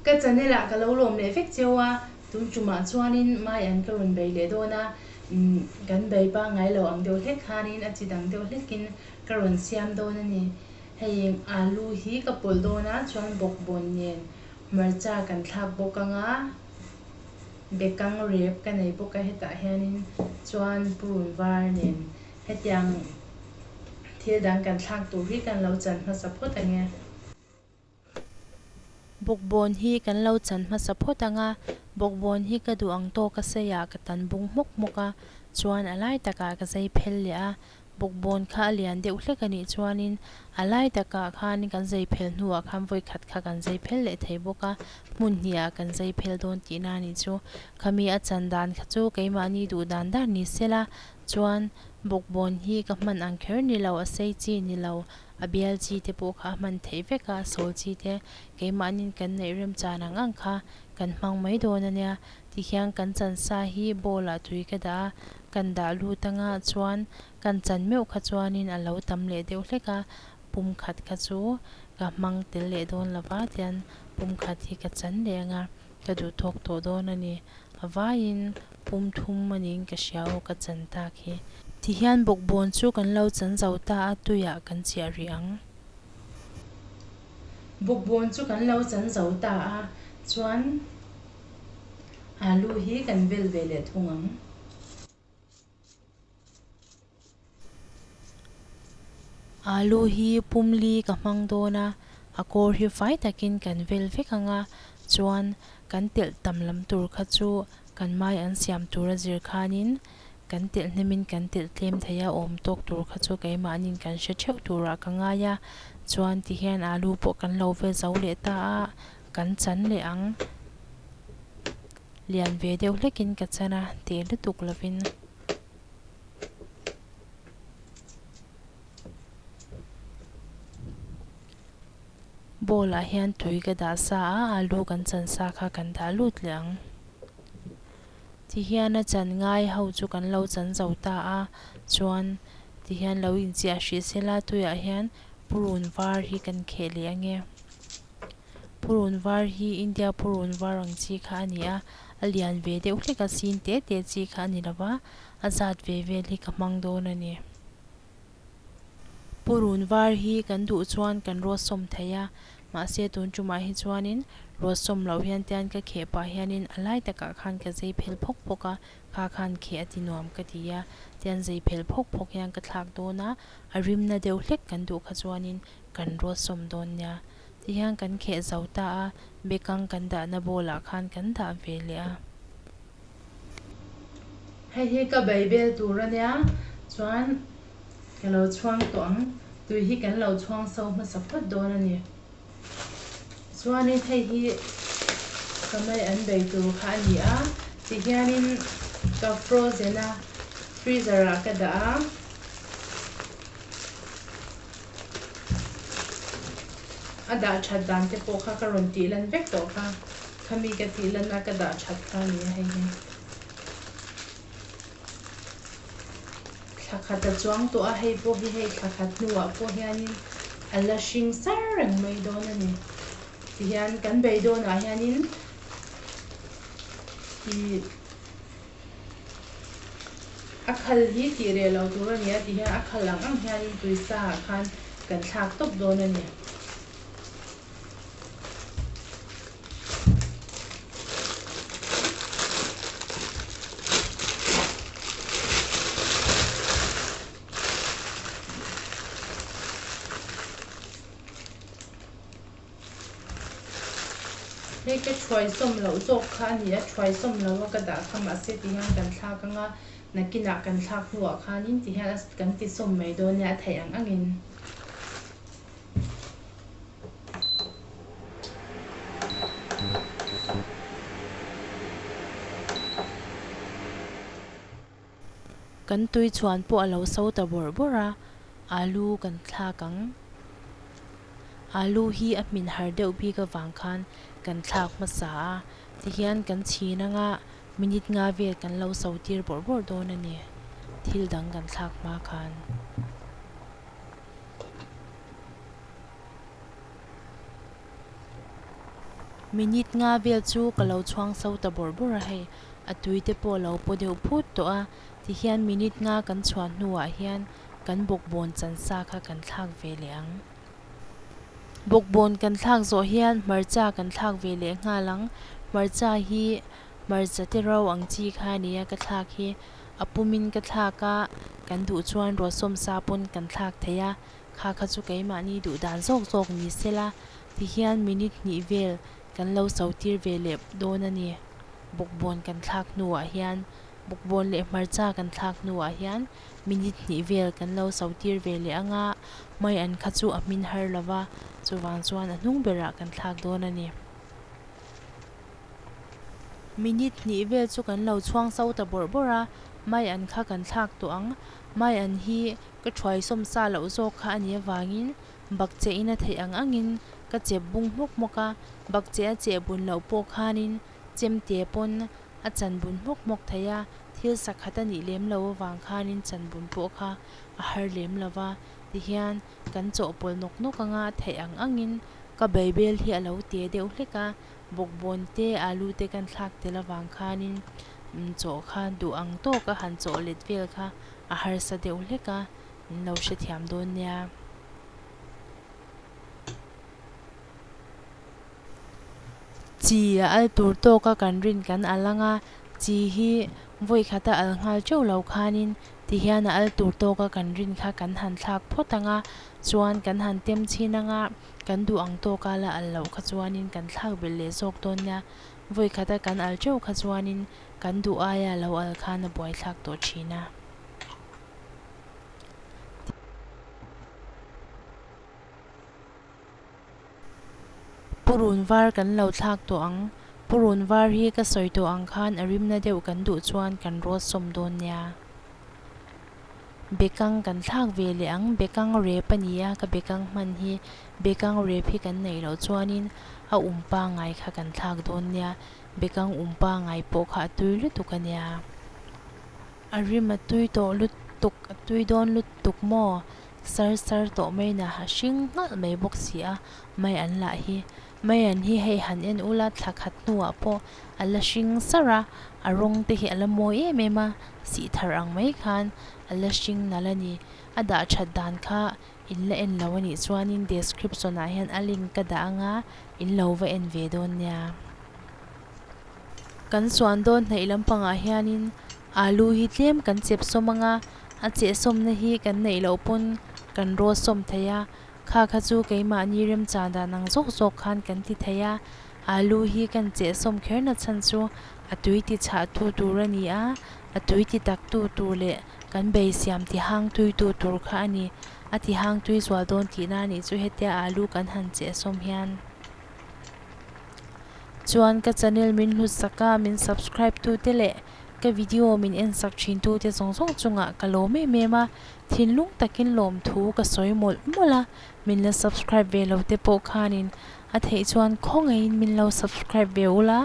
Ka channel ah ka lo lawm leh vek cheu a, tun tumah chuanin mai an ka rawn bei leh dawn a, kan bei pangngai lo ang deuh hlek khanin a chi dang deuh hlekin ka rawn siam dawn a ni. Hei alu hi ka pawlh dawn a, chuan bawkbawn nen hmarcha kan thlak bawk ang a, bekang rep ka nei bawk a hetah hianin chuan purun var nen hetiang thil dang kan thlak tur hi kan lo chan hmasa phawt ang e. Bawkbawn hi kan lo chan hmasa phawt ang a, bawkbawn hi ka duh ang tawk a sei ah ka tan bung hmawk hmawk a, chuan a lai takah ka zai phel leh a, bawkbawn kha a lian deuh hlek a nih chuanin a lai takah khan kan zai phel hnuah khan vawi khat kha kan zai phel leh thei bawk a, hmun hnih ah kan zai phel dawn tihna a nih chu. Khami a chan dan kha chu keimahni duh dan dan ni sela chuan bawkbawn hi ka hman ang kher ni lo, a sei chi ni lo. A bial chi te pawh kha a hman theih vek a, sawl chi te keimahnin kan neih remchan ang ang kha kan hmang mai dawn a nia. Tihian kan chan sa hi bowl ah tui ka dah a, kan dah lut anga chuan kan chan meuh kha chuanin a lo tam leh deuh hlek a, pum khat kha chu ka hmang tel leh dawn lo va tian pum khat hi ka chan leh anga ka duh thawk tawh dawn a ni. A vaiin pum thum a niin ka hria aw ka chan tak hi. Tihian bawkbawn chu kan lo chan zo ta a tuiah kan chiah rih ang. Bawkbawn chu kan lo chan zo ta a chuan alu hi kan vel ve leh thung ang. Alu hi pumli ka hmang dawn a, a kawr hi fai takin kan vel vek ang a, chuan kan telh tam lam tur kha chu kan mai an siam tur a zir khanin kan telh hnemin kan telh tlem thei a, awm tawk tur kha chu keimahnin kan hre theuh turah ka ngai a, chuan tihian alu pawh kan lo vel zo leh ta a, kan chan leh ang. Lian ve deuh hlekin ka chan a, teh lutuk lovin. Bowl ah hian tui ka dah sa a, alu kan chan sa kha kan dah lut leh ang. Ti hian a chan ngai ho chu kan lo chan zo ta a, chuan ti hian lo inchiah hrih sela tuiah hian purun var hi kan kheh leh ange. Purun var hi India purun var ang chi kha a ni a, a lian ve deuh hlek a, sin te te chi kha a ni lo va, a zat ve vel hi ka hmang dawn a ni. Purun var hi kan duh chuan kan rawt sawm thei a, mahse tun tumah hi chuanin rawt sawm loh hian tian ka kheh pah hianin a lai takah khan ka zei phel phawk phawk a, kha khan kheh a ti nuam ka ti a, tian zei phel phawk phawk hian ka thlak dawn a, a rimna deuh hlek kan duh kha chuanin kan rawt sawm dawn nia. Tihian kan kheh zo ta a, bekang kan dahna bowl ah khan kan dah ve leh a. Hei hi ka Baibel tur a nia, chuan ka lo chhuang tawh ang. Tui hi kan lo chhuang so hmasa phawt dawn a ni. Chuanin hei hi ka mai an bei tur kha a ni a, tihianin ka frozen a, freezer ah ka dah a. A dah that dan te pawh kha ka rawn tih lan vek tawh kha, khami ka tih lan a ka dah that kha a ni a hei hi. Thla khat a chuang tawh a, hei pawh hi hei thla khat hnuah pawh hianin a la hring sar reng mai dawn a ni. Tihian kan beidawnah hianin ih. A khal hi tih reh lo tur a ni a ti hian a khal ang ang hianin tuisa ah khan kan thlak tawp dawn a ni. Hei ka thuai sawm loh zawk kha a ni a, thuai sawm lo a ka dah kha mahse ti hian kan thlak ang a, nakinah kan thlak hnuah khanin ti hian a kan ti sawm mai dawn nia a theih ang angin. Kan tui chhuan pawh a lo so ta bawrh bawrh a, alu kan thlak ang. Alu hi a hmin har deuh bik avang khan kan thlak hmasa a, tihian kan chhin anga minute nga vel kan lo so tir bawrh bawrh dawn a ni, thil dang kan thlak hma khan. Minute nga vel chu ka lo chhuang so ta bawrh bawrh a hei, a tui te pawh a lo paw deuh phut tawh a, tihian minute nga kan chhuan hnuah hian kan bawkbawn chan sa kha kan thlak ve leh ang. Bawkbawn kan thlak zawh hian hmarcha kan thlak ve leh nghal ang, hmarcha hi hmarcha te ro ang chi kha a nia ka thlak hi a pumin ka thlak a, kan duh chuan rawsawm sa pawn kan thlak thei a, kha kha chu keimahni duh dan zawk zawk ni sela tihian minute hnih vel kan lo so tir ve leh dawn a ni. Bawkbawn kan thlak hnuah hian bawkbawn leh hmarcha kan thlak hnuah hian minute hnih vel kan lo so tir ve leh ang a, mai an kha chu a hmin har lo va, chuvang chuan a hnung berah kan thlak dawn a ni. Minute hnih vel chu kan lo chhuang so ta bawrh bawrh a, mai an kha kan thlak tawh ang. Mai an hi ka thuai sawm sa loh zawk kha a nih avangin bakcheh in a theih ang angin ka chep bung hmawk hmawk a, bakcheh a cheh bun loh pawh khanin chemte pawn a chan bun hmawk hmawk thei a, thil sakhat a nih lem lo avang khanin chan bun pawh kha a har lem lo va, tihian kan chawhpawlh nawk nawk anga a theih ang angin ka baibel hi a lo te deuh hlek a, bawkbawn te alu te kan thlak tel avang khanin chaw kha duh ang tawka han chawh let vel kha a harsa deuh hlek a, min lo hrethiam dawn nia. Chi a al tur tawka kan rin kan al ang a, chi hi vawi khata al nghal teuh lo khanin tihian a al tur tawka kan rin kha kan han thlak phawt ang a, chuan kan han tem chhin ang a, kan duh ang tawka la al loh kha chuanin kan thlak belh leh zawk dawn nia. Vawi khata kan al teuh kha chuanin kan duh aia lo al khan a buaithlak tawh thin a. Purun var kan lo thlak tawh ang. Purun var hi ka sawi tawh ang khan a rimna deuh kan duh chuan kan rawt sawm dawn nia. Bekang kan thlak ve leh ang. Bekang rep a ni a, ka bekang hman hi bekang rep hi kan neih loh chuanin a um pangngai kha kan thlak dawn nia. Bekang um pangngai pawh kha a tui lutuk a nia. A rim a tui tawh lutuk, a tui dawn lutuk maw? Sar sar tawh mai na a hring nghalh mai bawk si a, mai an lah hi. Mai an hi hei han en ula thla khat hnuah pawh a la hring sar a, a rawng te hi a la mawi em em a, sih thar ang mai khan a la hring nalh a ni. A dah that dan kha in la en lo a nih chuanin description ah hian a link ka dah anga in lo va en ve dawn nia. Kan suan dawn hnaih lampangah hianin alu hi tlem kan chep sawm ang a, a cheh sawmna hi kan neih loh pawn kan rawt sawm thei a, kha kha chu keimahni remchan dan ang zawk zawk khan kan ti thei a, alu hi kan cheh sawm kher na chhan chu a tui ti chhah tu tur a ni a, a tui ti tak tu tur leh kan bei siam ti hang tui tu tur kha a ni, a ti hang tui zual dawn tihna a nih chu hetia alu kan han cheh sawm hian. Chuan ka channel min hlut sak a, min subscribe tu te leh ka video min en sak thin tu te zawng zawng chungah ka lawm em em a, thinlung takin lawmthu ka sawi mawlh mawlh a, min la subscribe ve lo te pawh khanin a theih chuan khawngaihin min lo subscribe ve ula,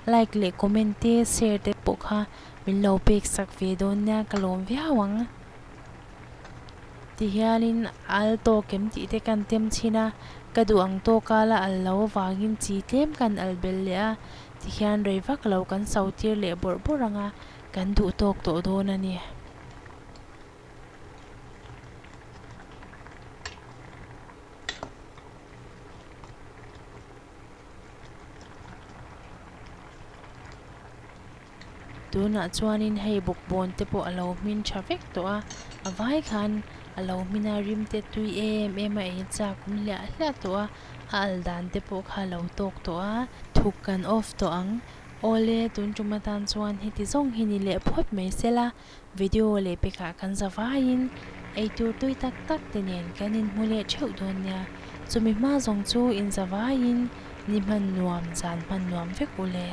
like leh comment te share te pawh kha min lo pek sak ve dawn nia ka lawm viau ang. Tihianin al tawk em tih te kan tem chhin a, ka duh ang tawka la al lo avangin chi tlem kan al belh leh a, tihian rei vak lo kan so tir leh bawrh bawrh ang a, kan duh tawk tawh dawn a ni. Tunah chuanin hei bawkbawn te pawh a lo hmin tha vek tawh a, a vai khan a lo hmin a rim te tui em em a ei chak awm hliah hliah tawh a, a al dan te pawh kha a lo tawk tawh a, thuk kan off tawh ang. Awle tun tum atan chuan heti zawng hi ni leh phawt mai sela, video leh pekah kan za vaiin eitur tui tak tak te nen kan inhmu leh theuh dawn nia, chumi hma zawng chu inza vaiin ni hman nuam zan hman nuam vek u le.